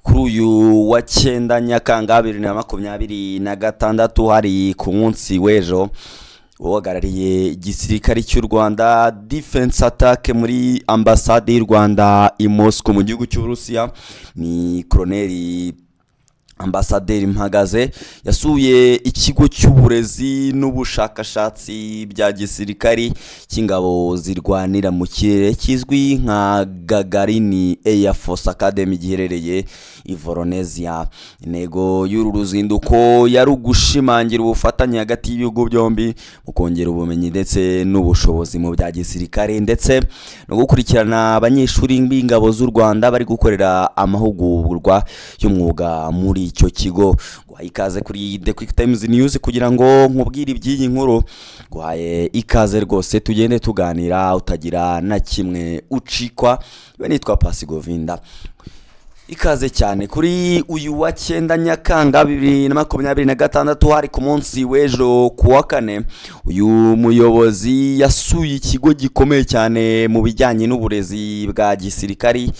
Kuri uyu wa 9 Nyakanga 2026, hari ku munsi w'ejo, uhagarariye igisirikare cy'u Rwanda, Defense Attaché muri ambasade y'u Rwanda i Moscow mu gihugu cy'Uburusiya, ni Koroneri Ambasaderi Mpagaze, yasuye ikigo cy'uburezi n'ubushakashatsi bya gisirikari cy'ingabo zirwanira mu kirere kizwi nka Gagarin Air Force Academy giherereye i Voronezh. Intego y'uru ruzinduko yari ugushimangira ubufatanye hagati y'ibihugu byombi mu kongera ubumenyi ndetse n'ubushobozi mu bya gisirikare, ndetse no gukurikirana abanyeshuri b'ingabo z'u Rwanda bari gukorera amahugurwa y'umwuga muri icyo kigo. Guhaye ikaze kuri The Quick Times News kugira ngo nkubwire iby'iyi nkuru. Guhaye ikaze rwose, tugende tuganira utagira na kimwe ucikwa. We nitwa Pasi Govinda, ikaze cyane. Kuri uyu wa 9 Nyakanga 2026, hari ku munsi w'ejo ku wa kane, uyu muyobozi yasuye ikigo gikomeye cyane mu bijyanye n'uburezi bwa gisirikari,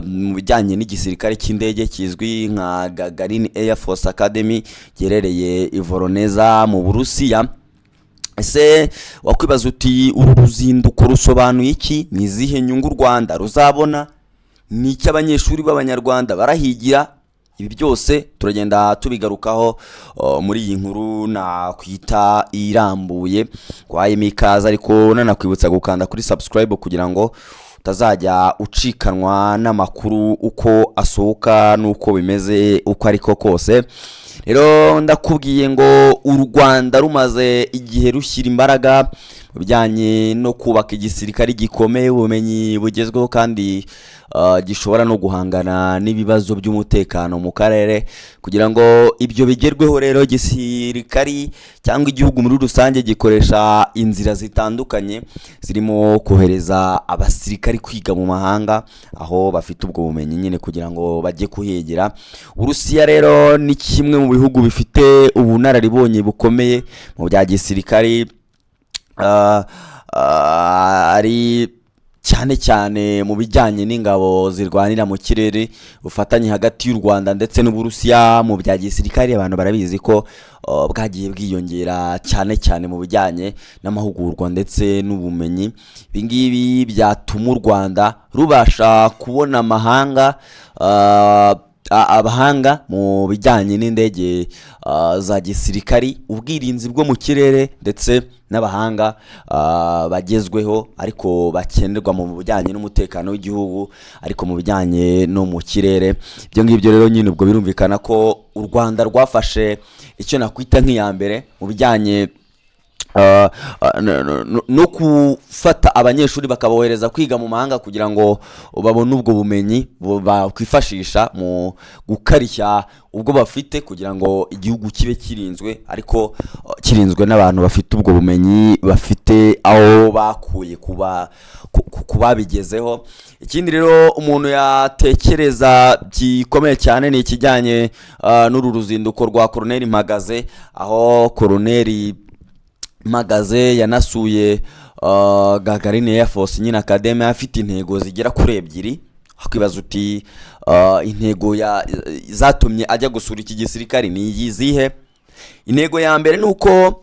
mu bijyanye n'igisirikare cy'indege kizwi nka Gagarin Air Force Academy giherereye i Voronezh mu Burusiya. Ese wakwibaza uti: "Uru ruzinduko rusobanuye iki? Ni izihe nyungu u Rwanda ruzabona? Ni icyo abanyeshuri b'Abanyarwanda barahigira?" Ibi byose turagenda tubigarukaho muri iyi nkuru nakwita irambuye. Kwayemo ikaze, ariko nanakwibutsa gukanda kuri subscribe kugira ngo utazajya ucikanwa n'amakuru uko asohoka n'uko bimeze uko ariko kose. Rero ndakubwiye ngo u Rwanda rumaze igihe rushyira imbaraga mu bijyanye no kubaka igisirikare gikomeye, ubumenyi bugezweho kandi gishobora no guhangana n'ibibazo by'umutekano mu karere. Kugira ngo ibyo bigerweho rero, gisirikari cyangwa igihugu muri rusange gikoresha inzira zitandukanye zirimo kohereza abasirikari kwiga mu mahanga aho bafite ubwo bumenyi nyine kugira ngo bajye kuhigira. Uburusiya rero ni kimwe mu bihugu bifite ubunararibonye bukomeye mu bya gisirikari, ari cyane cyane mu bijyanye n'ingabo zirwanira mu kirere. Ubufatanye hagati y'u Rwanda ndetse n'Uburusiya mu bya gisirikare, abantu barabizi ko bwagiye bwiyongera cyane cyane mu bijyanye n'amahugurwa ndetse n'ubumenyi. Ibi ngibi byatuma u Rwanda rubasha kubona amahanga abahanga mu bijyanye n'indege za gisirikari, ubwirinzi bwo mu kirere, ndetse n'abahanga bagezweho ariko bakenerwa mu bijyanye n'umutekano w'igihugu, ariko mu bijyanye no mu kirere. Ibyo ngibyo rero nyine ubwo birumvikana ko u Rwanda rwafashe icyo nakwita nk'iya mbere mu bijyanye no gufata abanyeshuri bakabohereza kwiga mu mahanga kugira ngo babone ubwo bumenyi bakwifashisha mu gukarishya ubwo bafite, kugira ngo igihugu kibe kirinzwe, ariko kirinzwe n'abantu bafite ubwo bumenyi, bafite aho bakuye kuba ku babigezeho. Ikindi rero umuntu yatekereza gikomeye cyane ni ikijyanye n'uru ruzinduko rwa Koroneri Mpagaze, aho Koroneri Mpagaze yanasuye Gagarin Air Force nyine Academy afite intego zigera kuri ebyiri. Wakwibaza uti: "Intego zatumye ajya gusura iki gisirikare ni izihe?" Intego ya mbere ni uko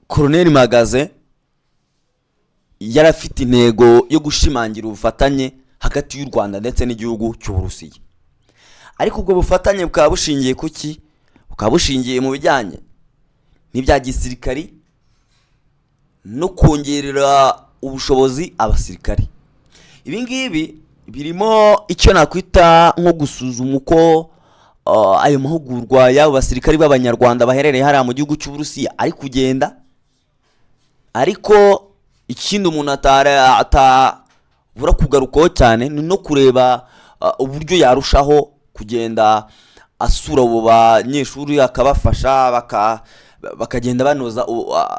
Koroneri Mpagaze yari afite intego yo gushimangira ubufatanye hagati y'u Rwanda ndetse n'igihugu cy'Uburusiya. Ariko ubwo bufatanye bukaba bushingiye ku ki? Bukaba bushingiye mu bijyanye n'ibya gisirikari no kongerera ubushobozi abasirikari. Ibi ngibi birimo icyo nakwita nko gusuzuma uko ayo mahugurwa y'abo basirikari b'Abanyarwanda baherereye hariya mu gihugu cy'Uburusiya ari kugenda. Ariko ikindi umuntu atabura kugarukaho cyane ni no kureba uburyo yarushaho kugenda asura abo banyeshuri, akabafasha bakagenda banoza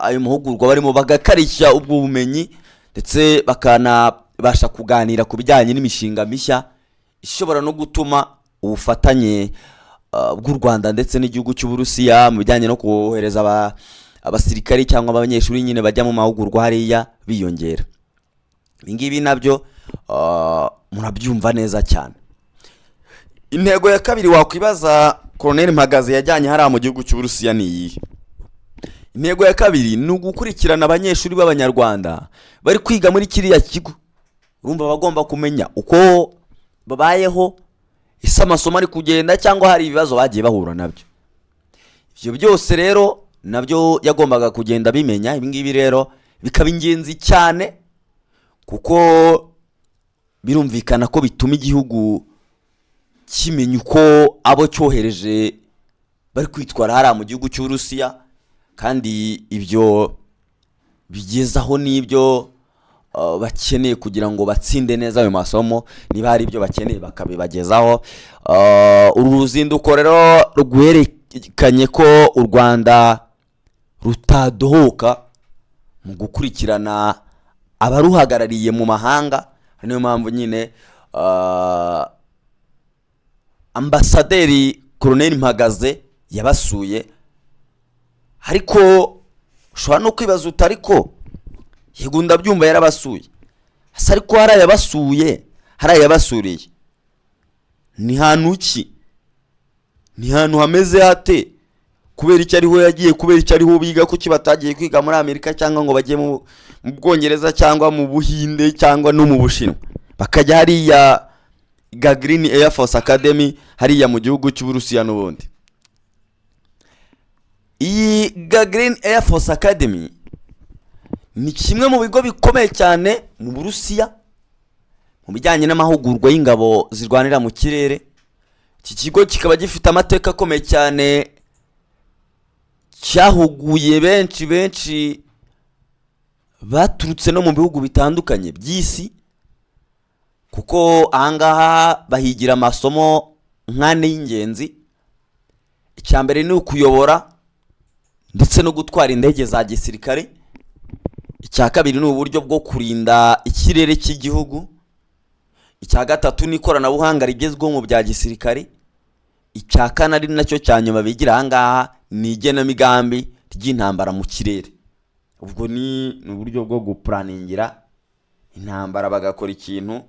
ayo mahugurwa barimo, bagakarishya ubwo bumenyi, ndetse bakanabasha kuganira ku bijyanye n'imishinga mishya ishobora no gutuma ubufatanye bw'u Rwanda ndetse n'igihugu cy'Uburusiya mu bijyanye no kohereza abasirikari cyangwa abanyeshuri nyine bajya mu mahugurwa hariya biyongera. Ibi ngibi nabyo murabyumva neza cyane. Intego ya kabiri wakwibaza Colonel Mpagaze yajyanye hariya mu gihugu cy'Uburusiya ni iyihe? Intego ya kabiri ni ugukurikirana abanyeshuri b'Abanyarwanda bari kwiga muri kiriya kigo. Urumva bagomba kumenya uko babayeho, ese amasomo ari kugenda cyangwa hari ibibazo bagiye bahura nabyo. Ibyo byose rero nabyo yagombaga kugenda bimenya. Ibi ngibi rero bikaba ingenzi cyane kuko birumvikana ko bituma igihugu kimenya uko abo cyohereje bari kwitwara hariya mu gihugu cy'Uburusiya, kandi ibyo bigezaho n'ibyo bakeneye kugira ngo batsinde neza ayo masomo, niba hari ibyo bakeneye bakabibagezaho. Uru ruzinduko rero rwerekanye ko u Rwanda rutadohoka mu gukurikirana abaruhagarariye mu mahanga. Niyo mpamvu nyine ambasaderi Colonel Mpagaze yabasuye. Ariko ushobora no kwibaza uti ariko yego ndabyumva yarabasuye, ese ariko hari ayabasuye, hari ayabasuriye ni hantu ki, ni hantu hameze hate, kubera icyo ariho yagiye, kubera icyo ariho biga, kuki batagiye kwiga muri Amerika cyangwa ngo bajye mu Bwongereza cyangwa mu Buhinde cyangwa no mu Bushinwa, bakajya hariya Gagarin Air Force Academy hariya mu gihugu cy'Uburusiya. N'ubundi iyi Gagarin Air Force Academy ni kimwe mu bigo bikomeye cyane mu Burusiya mu bijyanye n'amahugurwa y'ingabo zirwanira mu kirere. Iki kigo kikaba gifite amateka akomeye cyane, cyahuguye benshi benshi baturutse no mu bihugu bitandukanye by'isi, kuko ahangaha bahigira amasomo nk'ane y'ingenzi. Icya mbere ni ukuyobora ndetse no gutwara indege za gisirikare. Icya kabiri ni uburyo bwo kurinda ikirere cy'igihugu. Icya gatatu ni ikoranabuhanga rigezweho mu bya gisirikare. Icya kane ari nacyo cya nyuma bigira ahangaha ni igenamigambi ry'intambara mu kirere. Ubwo ni uburyo bwo gupuraningira intambara, bagakora ikintu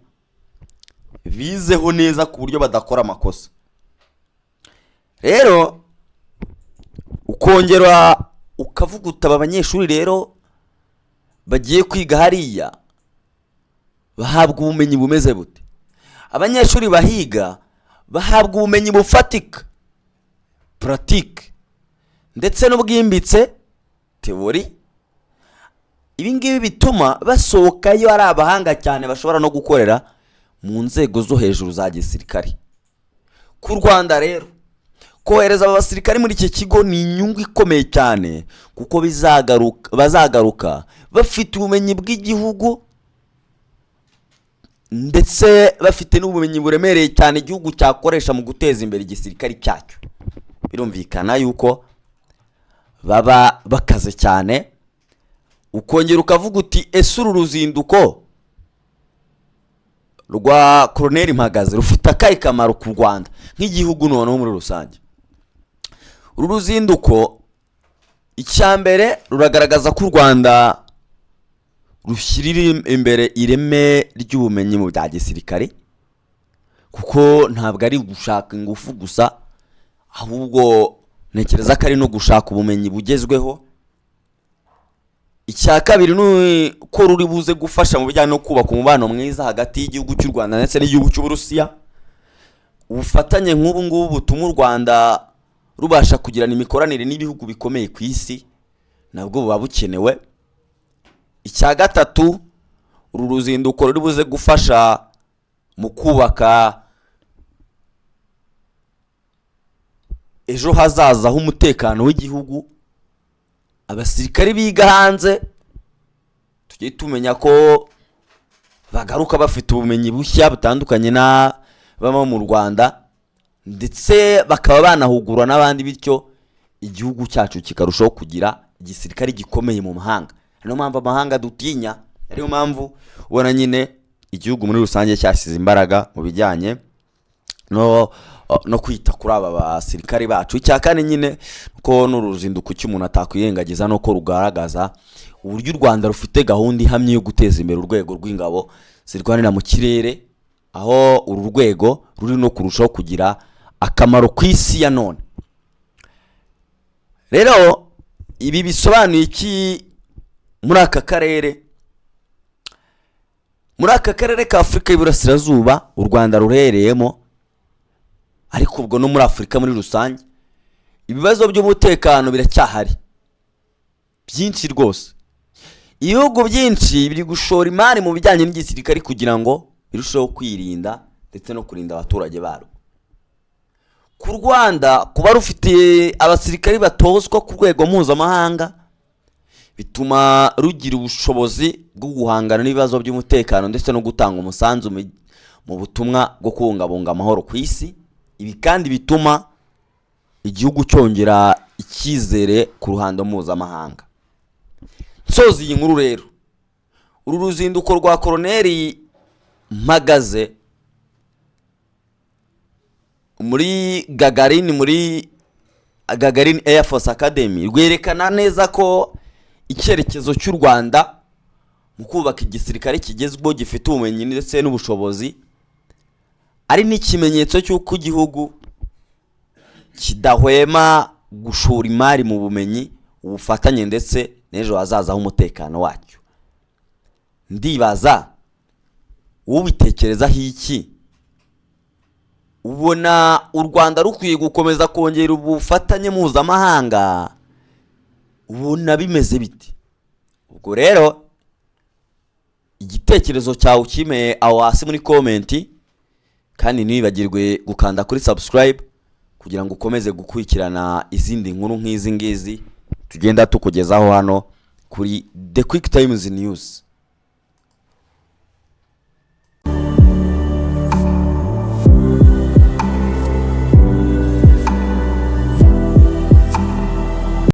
bizeho neza ku buryo badakora amakosa. Rero ukongera ukavuga uti aba banyeshuri rero bagiye kwiga hariya bahabwa ubumenyi bumeze bute? Abanyeshuri bahiga bahabwa ubumenyi bufatika, pratique, ndetse n'ubwimbitse, théorie. Ibi ngibi bituma basohokayo ari abahanga cyane bashobora no gukorera mu nzego zo hejuru za gisirikare. Ku Rwanda rero, kohereza aba basirikare muri iki kigo ni inyungu ikomeye cyane, kuko bazagaruka bafite ubumenyi bw'igihugu ndetse bafite n'ubumenyi buremereye cyane igihugu cyakoresha mu guteza imbere igisirikare cyacyo. Birumvikana yuko baba bakaze cyane. Ukongera ukavuga uti ese uru ruzinduko rwa Colonel Mpagaze rufite akahe kamaro ku Rwanda nk'igihugu noneho muri rusange? Uru ruzinduko, icya mbere, ruragaragaza ko u Rwanda rushyirira imbere ireme ry'ubumenyi mu bya gisirikare, kuko ntabwo ari gushaka ingufu gusa, ahubwo ntekereza ko ari no gushaka ubumenyi bugezweho. Icya kabiri ni uko ruri buze gufasha mu bijyanye no kubaka umubano mwiza hagati y'igihugu cy'u Rwanda ndetse n'igihugu cy'Uburusiya. Ubufatanye nk'ubu ngubu butuma u Rwanda rubasha kugirana imikoranire n'ibihugu bikomeye ku isi nabwo buba bukenewe. Icya gatatu, uru ruzinduko ruri buze gufasha mu kubaka ejo hazaza h'umutekano w'igihugu. Abasirikari biga hanze tujye tumenya ko bagaruka bafite ubumenyi bushya butandukanye n'ababa mu Rwanda, ndetse bakaba banahugura n'abandi, bityo igihugu cyacu kikarushaho kugira igisirikare gikomeye mu mahanga. Niyo mpamvu amahanga dutinya, ariyo mpamvu ubona nyine igihugu muri rusange cyashyize imbaraga mu bijyanye no kwita kuri aba basirikare bacu. Icya kane nyine ko n'uruzinduko icyo umuntu atakwirengagiza nuko rugaragaza uburyo u Rwanda rufite gahunda ihamye yo guteza imbere urwego rw'ingabo zirwanira mu kirere, Aho uru rwego ruri no kurushaho kugira akamaro ku isi ya none. Rero ibi bisobanuye iki muri aka karere? Muri aka karere ka Afurika y'Iburasirazuba u Rwanda ruherereyemo, ariko ubwo no muri Afurika muri rusange, ibibazo by'umutekano biracyahari byinshi rwose. Ibihugu byinshi biri gushora imari mu bijyanye n'igisirikare kugira ngo birusheho kwirinda ndetse no kurinda abaturage barwo. Ku Rwanda, kuba rufite abasirikari batozwa ku rwego mpuzamahanga bituma rugira ubushobozi bwo guhangana n'ibibazo by'umutekano ndetse no gutanga umusanzu mu butumwa bwo kubungabunga amahoro ku isi. Ibi kandi bituma igihugu cyongera icyizere ku ruhando mpuzamahanga. Nsoza iyi nkuru rero, uru ruzinduko rwa Koroneri Mpagaze muri Gagarin Air Force Academy rwerekana neza ko icyerekezo cy'u Rwanda mu kubaka igisirikare kigezweho, gifite ubumenyi ndetse n'ubushobozi, ari n'ikimenyetso cy'uko igihugu kidahwema gushora imari mu bumenyi, ubufatanye ndetse n'ejo hazaza h'umutekano wacyo. Ndibaza, ubitekerezaho iki? Ubona u Rwanda rukwiye gukomeza kongera ubufatanye mpuzamahanga? Ubona bimeze bite? Ubwo rero igitekerezo cyawe ukimeye aho hasi muri comment, kandi ntiwibagirwe gukanda kuri subscribe kugira ngo ukomeze gukurikirana izindi nkuru nk'izi ngizi tugenda tukugezaho hano kuri The Quick Times News.